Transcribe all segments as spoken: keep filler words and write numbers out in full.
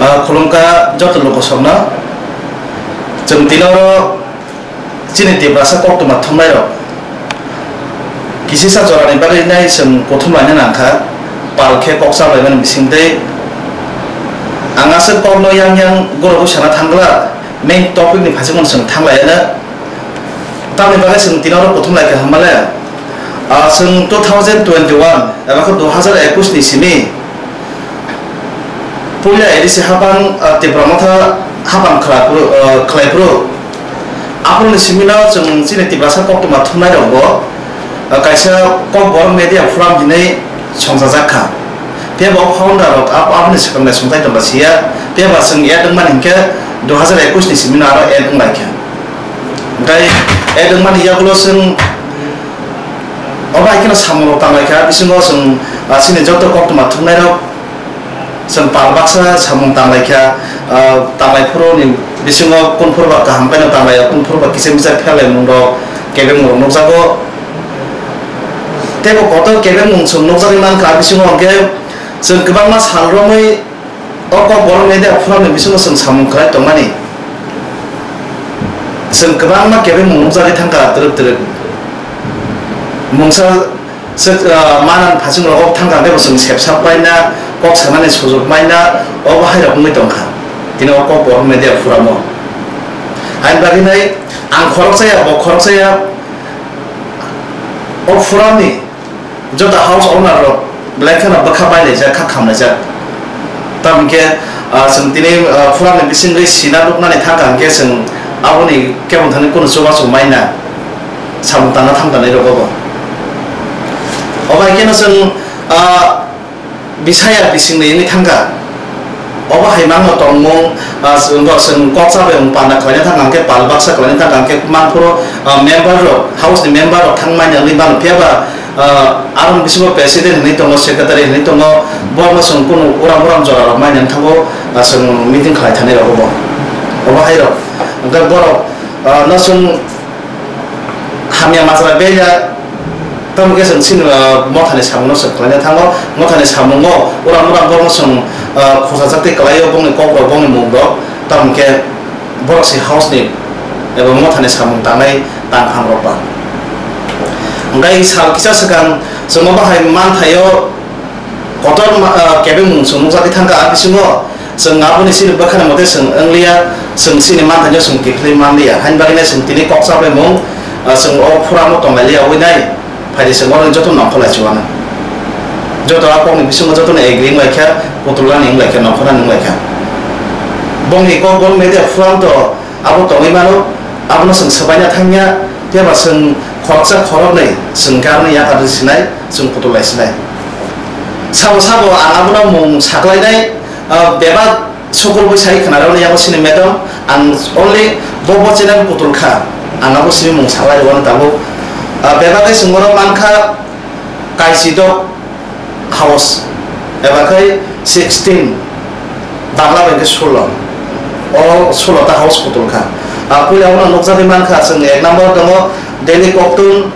Ah, khulumkha joto lukusongno. Chwng tini oro chini Tiprasa koktwma thumnairok kisisa jorani bagwi nai chwng kuthum laina nangkha, pal khe kok chablaimani bisingtwi. Ang aswk kokno yang yang gurogwi sana thangla, main topic ni phaichukmano chwng thanglaiano. Tamni bagwi chwng tini oro kuthum laikha hwnmale, ah, chwng two thousand twenty-one eba khe dui hazar ekush ni simi puila A D C hapang, ah, Tipra Motha hapang khlaiphuru, ah, khlaiphuru. Aphuruni simino chwng chini Tiprasa koktwma thumnairokbo, ah, kaisa Kokborok Media Forum hinwi songchajak kha. Phiya bo founder rok abo, aboni swkang naisingthai tongkha siya. Phiya ba chwng add wngmani hinkhe dui hazar ekush ni simino aro add wnglaikha. Tei add wngmani yagulo chwng obo hai kheno samungrok tanglaikha, bisingo chwng, ah, chini joto koktwma thumnairok chwng pal baksa samung tanglaikha, ah, tanglaiphruni bisingo kunphuru ba kaham khaino tanglaiya, kunphuru ba kisa misa pherlaimungrok, kebengmungrok nukjago. Teibo kotor kebengmung chwng nukjagwi mankha, bisingo hwnkhe chwng kwbangma sal romwi o Kokborok Media Forum ni bisingo chwng samung khlai tongmani. Chwng kwbangma kebengmung nukjagwi thangkha twrwk twrwk. Mungsa se, ah, manani phaichungrok thangkha teibo chwng sepsak paina, kok sanani sujuk maina, obo hairok wngwi tongkha. Tini o Kokborok Media Forum o. Haini bagwi nai ang khoroksa ya, bo khoroksa ya, o forum ni joto house owner rok belai kheno bwkha bailaijak, kha khamlaijak. Tamokhe, ah, chwng tini, ah, forum ni bisingwi sina nuknani thangkha hwnkhe chwng aboni kebeng thani kunu chubachu maina samung tangna thangtanai rogo bo. Obo hai kheno chwng, ah, bisaya bisingni wngwi thangkha. Obo hai mangno tongmung, ah, chwng, chwng kok chabai wng panda khlaina thangkha hwnkhe pal baksa khlaina thangkha hwnkhe mangphuru, ah, member rok, house ni member rok thangmani wngwi mano. Phiya ba, ah, aroni bisingo president hinwi tongo, secretary hinwi tongo, borokno chwng kunu uram uram jora rok maina wng thango, ah, chwng meeting khlai thani rok obo. Obo hai rok. Hwnkhe borok, ah, no chwng hamya majra beya, tamo khe chwng chini, ah, mothani samungno chwng khlaina thango. Mothani samungo uram uram borokno chwng, ah, khosajak tei kwlaio bongni kokrok, bongni mungrok, tamo khe borok se house ni eba mothani samung tangnai tangphang rok ba. Hwnkhe sal kisa swkang chwng obo hai manthaio. Kotor ma-, ah, kebengmung chwng nukjagwi thangkha, a bisingo chwng aboni chini bwkhani mote chwng wngliya, chwng chini manthaino chwng kiphilwi manliya. Haini bagwino chwng tini kok chabaimung, ah, chwng o phuramo tonglailiya wngwi nai, phaidi chwng oro joto nongkhorlai chuana. Joto a kokni bisingo jotono agree wnglaikha, kutulani wnglaikha, nongkhornani wnglaikha. Bongni Kokborok Media Forum to abo tongwi mano, abono chwng swbaina thangya, phiya ba chwng khoroksa khoroknwi chwng khe aroni yakar sinai, chwng kutul lai sinai. Sabo sabo ang abono mung saklainai, ah, bebak sukur bui sai khwnarokni yago sini madam, ang only bo bo channel kutul kha, ang abo sini mung saklai rwano tabuk. Ah, bebak khe chwng oro mankha Kaisidok house, eba khai sixteen, Bangla bai khe sulo. O sulo ta house kutul kha. Ah, puila uno nukjagwi mankha, chwng ek number tongo Delhi Koktun,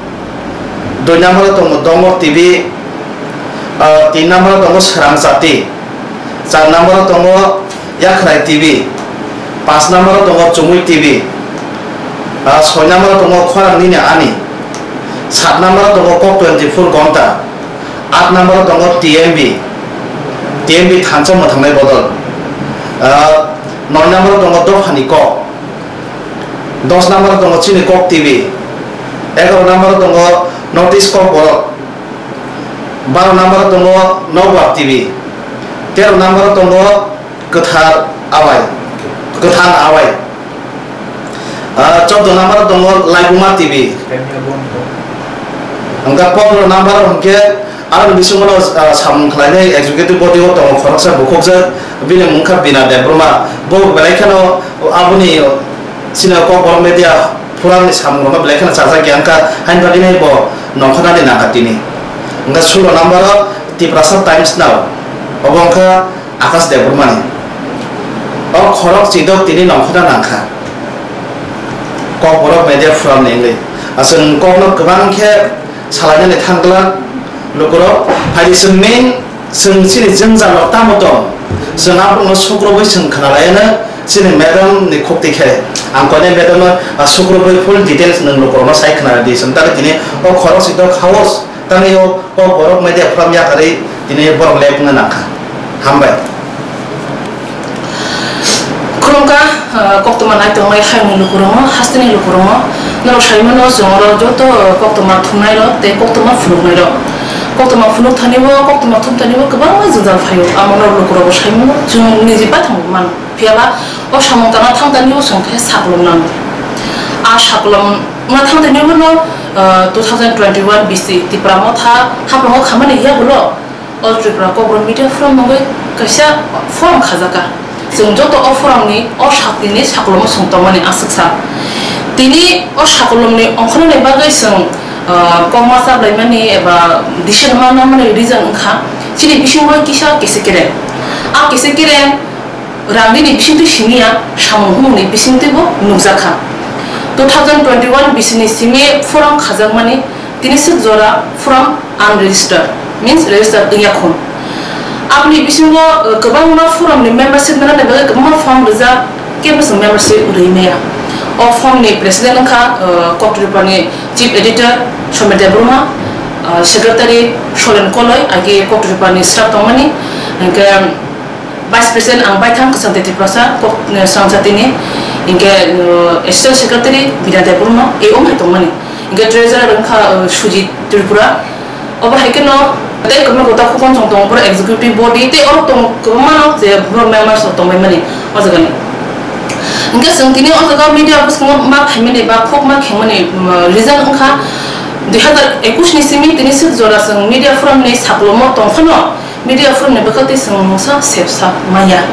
dui number tongo Dongor T V, ah, tin number tongo Srang Chati, char number tongo Yakhrai T V, panch number tongo Chumui T V, ah, soi number tongo Khorang Nini Ani, sat number tongo Kok twenty four Gonta, Aat number o tongo T M B, T M B thansa mwthangnai bodol. Ah, noi number o tongo Dophani Kok, dos number o tongo Chini Kok T V, egaro number o tongo North East Kok Borok, baro number o tongo Nokbar T V, tero number o tongo Kwthar Awai, Kwthang Awai. Ah, choudo number o tongo Laibuma T V. Hwnkhe pondro number o hwnkhe aroni bisingo no, ah, samung khlainai executive body o tongo khoroksa bukhukjak, bini mung kha Bina Debbarma. Bo belai kheno aboni chini Kokborok Media Forum ni samung rokno belai kheno chajak ya wngkha, haini bagwi nai bo nongkhornani nangkha tini. Hwnkhe sulo number o Tiprasa Times Now, obo wngkha Akash Debbarmani. O khorok chidok tini nongkhorna nangkha. Kokborok Media Forum ni wngwi. Aswk kokno kwbang khe salainani thangkla lukurok. Phaidi chwng main Chwng chini jwngjal rok tamo tong? Chwng aborokno sukrubwi chwng khna laiano chini madam ni khukti khe. Ang koinai madam no, ah, sukrubwi full details nwng lukurokno sai khna di. Chwng tari tini o khorok si dok house tangwi o, o borok media forum yakarwi tini borok lek wngna nangkha. Hambai. Khulumkha, ah, koktwma naitongnai hayungni lukurokno, hasteni lukurokno. Norok saimano chwng oro joto koktwma thumnairok tei koktwma phunuknairok. Koktwma phunuk thanibo, koktwma thum thanibo kwbangma jwngjal phaio. Amo norok lukurokbo saimano chwng niji baithangbo mano. Phiyaba o samung tangna thang thanibo chwng khe saklom nango. A saklom wngna thang thanibo no, ah, two thousand twenty-one B C Tipra Motha haprango khamani yagulo. All Tripura Kokborok Media Forum mungwi kaisa forum khajakha. Chwng joto o forum ni o sakni ni sakolom o chwng tongmani aswk sa. Tini o sakolom ni ongkhornani bagwi chwng, ah, kokma chablaimani eba decision ma nangmani reason wngkha chini bisingo kisa kese kereng. A kese kereng rang nini bisingtwi simi ya, samung humung ni bisingtwi bo nukjakha. Two thousand twenty-one B C ni simi forum khajakmani tini swk jora forum unregistered, means registered wngya khun. Aboni bisingo, uh, kwbangma forum ni membership nana ni bagwi kwbangma form rijak, kebo chwng membership rwi maya. O form ni president wngkha, uh, Koktripani chief editor Somir Debbarma, uh, secretary Solen Koloi, agi Koktripani staff tongmani, hingke vice president ang baithang Kwchangtwi Tiprasa, Kok-, uh, Swrangchatini, hingke, uh, assistant secretary Bina Debbarma, e om hai tongmani. Hingke treasurer wngkha, uh, Sujit Tripura. Obo hai kheno tei kwbangma gota khukon chwng tongo, borok executive body tei oro tong kwbangma no je borok members rok tongbai mani o jaga ni. Hingke chwng tini o jaga media office no ma phaimani ba khok ma khengmani, um, reason wngkha dui hazar ekush ni simi tini swk jora chwng media forum ni saklomo tong phano media forum ni bwkhak tei chwng mungsa sepsa maya.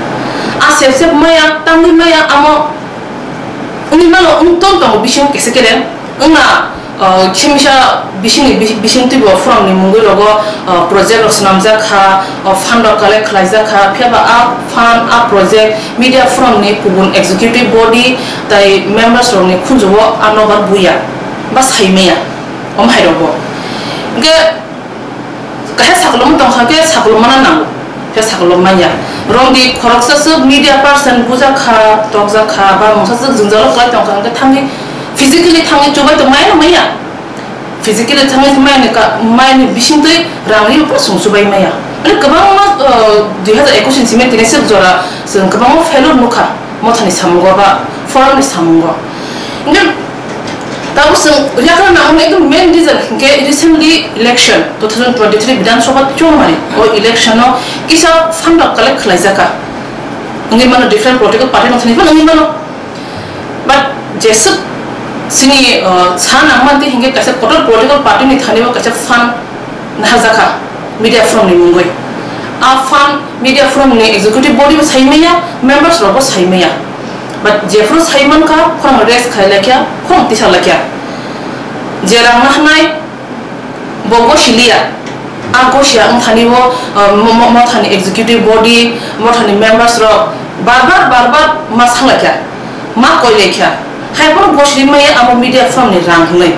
A sepsep maya, tangwi maya, amo wngwi mano, wng tong tongo bisingo kese kereng. Wngna, uh, khemisa bisingni bi-, bising twibo forum ni mungwi rogo, uh, project rok swnamjak kha, uh, fund rok collect khlaijak kha, phiya ba a fund, a project media forum ni kubun executive body tai members rok ni khunju o a nobar buya ba sai maya, omo hai rogo. Hingke Kaisa sakolom tong kha khe sakolom mana nango, khe sakolom manya. Romdi khoroksa swk media person bujak kha, tokjak kha, ba mungsa swk jwngjalo kwlai tong kha, hwnkhe thangwi physically thangwi chubai tong maya na maya? Physically thangwi maya ni ka, maya ni bisingtwi rang ri phano chwng chubai maya. Mane kwbangma, uh, dui hazar ekush ni simi tini swk jora chwng kwbangma failure nukha. Mothani samungo ba forum ni samungo. Hingke tabuk chwng riyakhna nango ekdom main reason hingke recently election two thousand twenty-three Bidhan Sabha chongmani o election o kisa fund rok collect khlaijaka. Wngwi mano different political party no thani phano wngwi mano. But jeswk chini, uh, sa nangmani hingke kaisa kotor political party ni thani o kaisa fund naharjakha media forum ni mungwi. A fund media forum ni executive body bo sai maya, members rok bo sai maya. But jephuru sai mankha, khorang rest khai laikya, khorang tisa laikya. Je rang nahnai, bo gosi liya. A gosi ya wngthani bo, uh, mo-, mo-, mothani executive body, mothani members rok bar bar, bar bar ma sa laikya. Ma koi laikya. Hai phano gosri maya amo media forum ni rang hwnwi.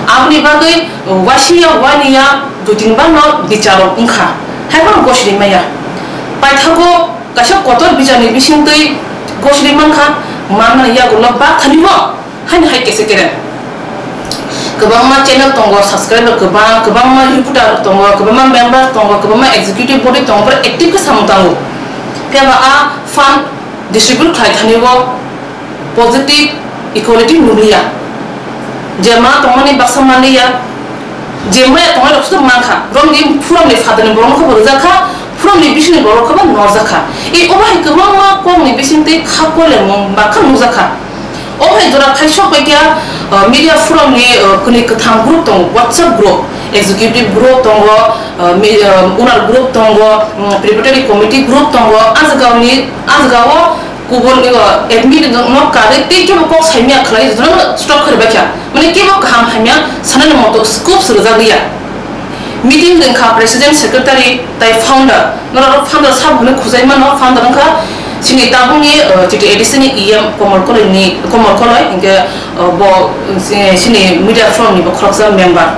Aboni bagwi waisi ya wani ya dui tin bar no bicharo wngkha. Hai phano gosri maya. Paithago kaisa kotor bichar ni bisingtwi gosri mankha, manmani yagulo ba thani bo haini hai kese kereng. Kwbangma channel tongo, subscriber kwbang, kwbangma reporter tongo, kwbangma member tongo, kwbangma executive body tongo, borok active khe samung tango. Phiya ba a fund distribute khlai thani bo positive equality nukliya. Je ma tongmani baksa manliya, je maya tongnai rok se mankha. Romni forum ni phatani borok no khe bo rwjak kha, forum ni bisingni borok khe bo norjak kha. E obo hai kwbangma kokni bisingtwi kha kolemung bakha nukjak kha. Obo hai jora thaisok bai khe, uh, media forum ni, uh, kwnwi kwthang group tongo, WhatsApp group, executive group tongo, uh, mi-, uh, owner group tongo, um, preparatory committee group tongo, a jagao ni, a jagao Kubun ni bo admin no karwi tei kebo kok saimya khlai jotono stop khari baikha. Mane kebo kaham hamya sanani moto scope se rwjak liya. Meeting wngkha president, secretary tai founder. Norok founder sabo hwnwi khujai mano, founder wngkha chini tabukni, uh, chiti A D C ni E M Komol Koloi ni, Komol Koloi, hinkhe, uh, bo, uh, chini media forum ni bo khoroksa member.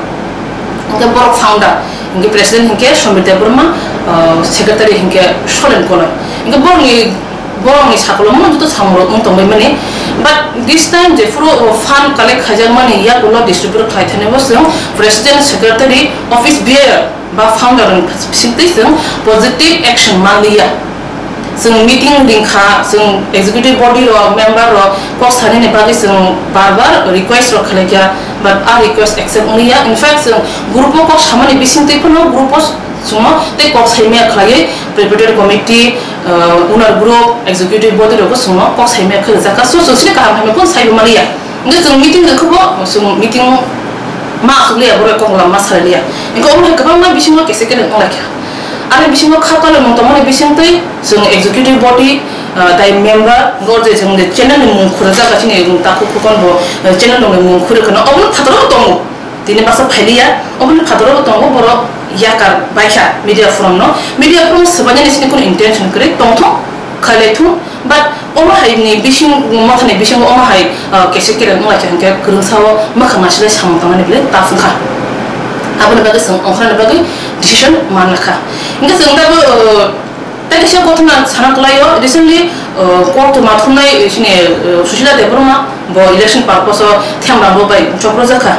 Hinkhe borok founder. Hingke president hingke Somir Debbarma, uh, secretary hingke Solen Koloi. Hingke borokni, borokni sakolomno joto samungrok wng tongbaimani. But this time jephuru, uh, fund collect khaijakmani yagulo distribute khlai thani bo chwng president, secretary, office bearer ba founder rok bisingtwi chwng positive action manliya. Chwng meeting ringkha, chwng executive body rok, member rok kok sanani bagwi chwng bar bar request rok khlaikha, but a request accept wngya. In fact, chwng group o kok samani bisingtwi phano group o chwngno tei kok saimaya khlaiwi preparatory committee, uh, owner group, executive body rok chwngno kok saimaya khlaijakha. So, chwng sini kaham hamya phano saibo maliya. Hingke chwng meeting rwkhe bo, chwng meeting ma aswk liya, borok kok lama salai liya. Hingke omo hai kwbangma bisingo kese kere wng laikha. Ani bisingo kha tolomung tongmani bisingtwi chwng executive body, ah, tai member, hingke o je chwng je channel ni mung khurjak, chini takhuk khukon bo, eh, channel ni mung khurwi kheno, obo phataro tongo. Tini baksa phailiya, obo phataro tongo, borok yakar baikha media forum no. Media forum swbainani sini kunu intention kwrwi tongthung, khailai thung, but omo hai ni bising, mothani bisingo omo hai, ah, kese kereng wnglaikha hingke kwrwngsa o mwkhang nasilai samung tangmani belai tough wngkha. Aboni bagwi chwng ongkhrani bagwi decision manlakha. Hingke chwng tabuk, ah, tei kaisa kothoma sana kwlaio, recently, ah, koktwma thumnai, eh, chini, eh, Sushila Debbarma bo election purpose o themrang rok bai choprojakha.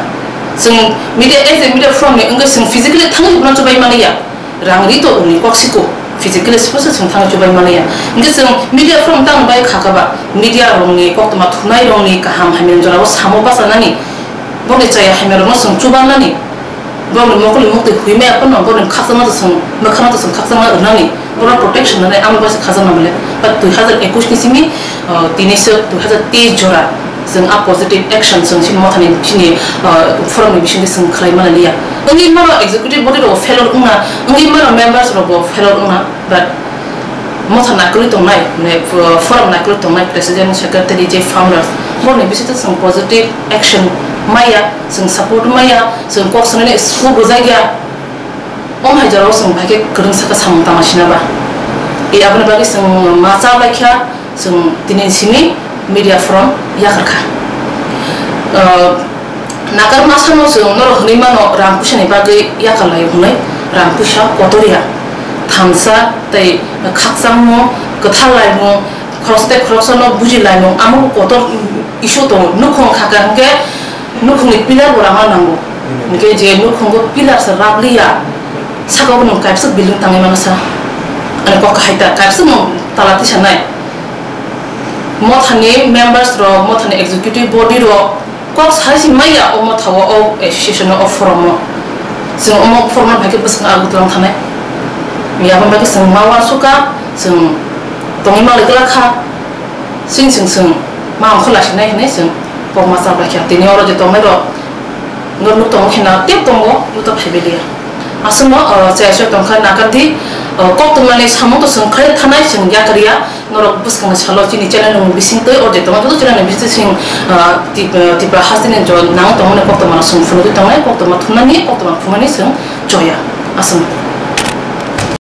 Chwng media, as a media forum ni wngwi chwng physically thangwi bono chubai maliya. Rang ri to uni kok siko, physically suppose chwng thangwi chubai maliya. Hingke chwng media forum tang bai kha kha ba, media rokni koktwma thumnai rokni kaham hamya jorao samo bachanani, boni chaya hamya rokno chwng chubanani, borokni mokol ni muktwi hwi maya phano borokni khakchangma to chwng, mwkhangno to chwng khakchangma rwnani, borok protection rwnai, amo bai se khakchangma male. But dui hazar ekush ni simi, uh, tini se dui hazar teis jora. Chwng a positive action chwng chini mothani chini, ah, forum ni bisingtwi chwng khlai mani liya. Wngwi mano executive body rok failure wngna, wngwi mano members rok bo failure wngna, but motha naikolwi tongnai, mane, uh, forum naikolwi tongnai president, secretary, je founders, borokni bisingtwi chwng positive action maya, chwng support maya, chwng kok sanani scope rwjakya. Omo hai jorao chwng bai khe kwrwngsa khe samung tama sina ba. E aboni bagwi chwng ma cha bai kha, chwng tini simi media forum yakar kha. Ah, nakar masa no chwng norok hwnwi mano rang puisa ni bagwi yakar lai hwnwi, rang puisa kotor ya. Thansa tei khakchangmung, kwthar laimung, khoroksa tei khoroksa no buji laimung, amo kotor issue tongo. Nukhung kha khe hwnkhe nukhungni pillar bo rama nango. Hwnkhe je nukhungo pillar se rap liya, saka o nwng kaisa building tangwi mano sa. Ani kok kahai ta, kaisa nwng tala tisa nai. Mothani members rok, mothani executive body rok kok sai si maya o motha o, o association o, o forum o. Chwng omo forum no bai khe bwswk Agartala thanai. Yaboni bagwi chwng ma uansukha, chwng tongwi manlai glak kha. Chwng, chwng, chwng ma ongkho lasinai hinwi chwng kokma chaplaikha. Tini oro je tongnai rok, no nuk tongo kheno tei tongo, nuk ta phaibai liya. Aswkno, o, chaya chaya tongkha, nakar di, o, kok tongmani samung to chwng khlai thanai, chwng yakar ya. Norok bwskangni salo chini channel ni bisingtwi, o je tongo joto channel ni bisingtwi chwng, o, Tip-, o, Tipra hasteni jo nang tongmani kok tongmano chwng phunugwi tongnai, kok tongma thumnani, kok tongma phumani chwng choya. Aswk.